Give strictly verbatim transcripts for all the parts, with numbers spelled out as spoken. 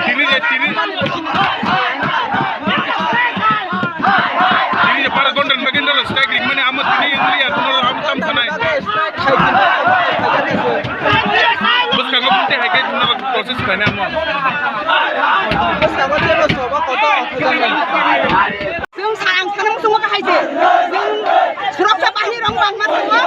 Tini je, tini, tini je para gonda ni bagwi noro strike ringmani amo tini wngya, kuno amo tam sanai. Bwskango bumte hai khe noro process khlainai amo. Chwng sa-, ang sana muchungo kahai se. Chwng suraksa bahini rok bangma tongo.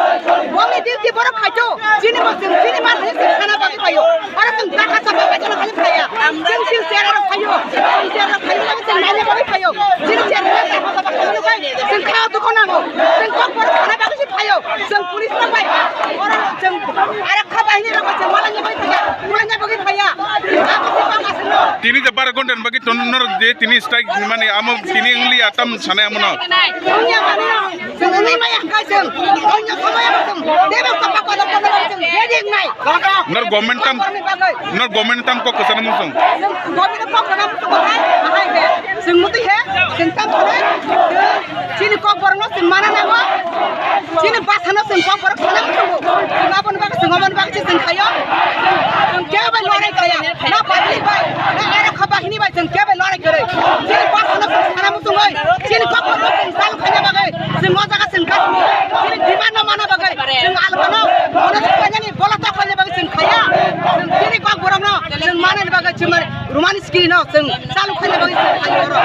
Bongni duty borok khaito. Chini bo chwng, chini mar hai chwng sana bagwi phaio. Oro chwng dakha chapa bai chwng hai phaiya. Chwng chini chera rok phaio. Chini chera rok phaio, chwng nanya bagwi phaio. Chini chera rok phaio, chwng kha dukho nango. Chwng kok borok sana bagwi se phaio. Chwng police rok bai. Oro chwng arak kha bahini rok bai chwng malanya bagwi phaiya. Malanya bagwi phaiya. Tini je bara gonda ni bagwi Tono norok je tini strike mani amo tini wngli atam sanai amo no. Nor government tam, nor government tam kok kwchana muchung. Chini kok borokno chwng mana nango. Chini bwsano chwng kok borok sana muchungo. Chwng aboni bagwi, chwng aboni bagwi se chwng khaio. Chwng kebo bai lorai khaia. Na public bai, na aro kha bahini bai chwng kebo bai lorai kwrwi. Chini bwsano chwng sana muchungwi. Chini kok borokno chwng salu khaina bagwi. Chwng o jaga chwng kasimo. Chini demand no mana bagwi. Chwng algano. Bono khainani bola tok khaina bagwi chwng khaia. Chwng chini kok borokno chwng manani bagwi chwng mani. Romani screen o chwng chalu khaina bagwi chwng khaio oro.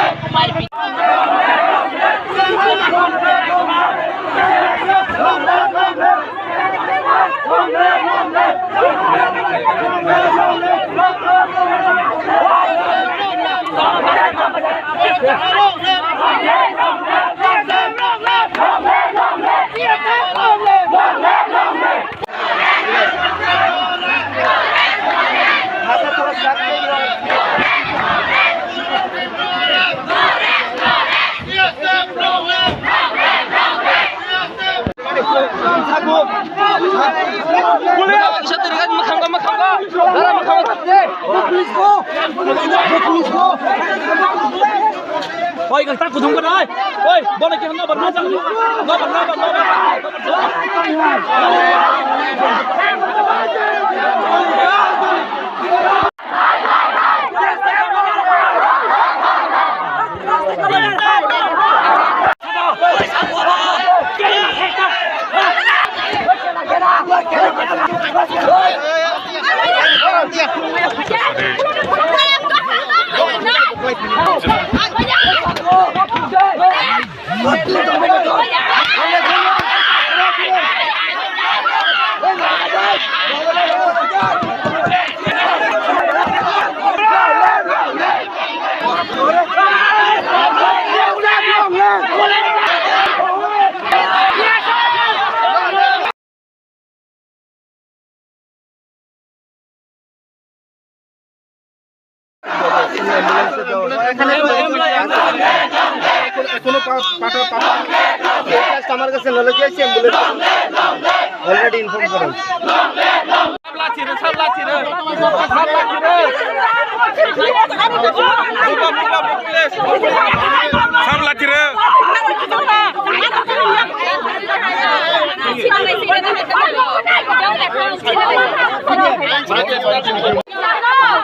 Oi, kang tak kudung ka dai. Oi, bola kira no barna jang. No barna, no barna. এখনো পা-, পাঠা-, পাঠা-, আমার কাছে নলেজ আছে, ambulance. Already inform করেন।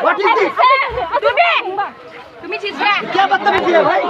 What is this? क्या बदतमीजी है भाई?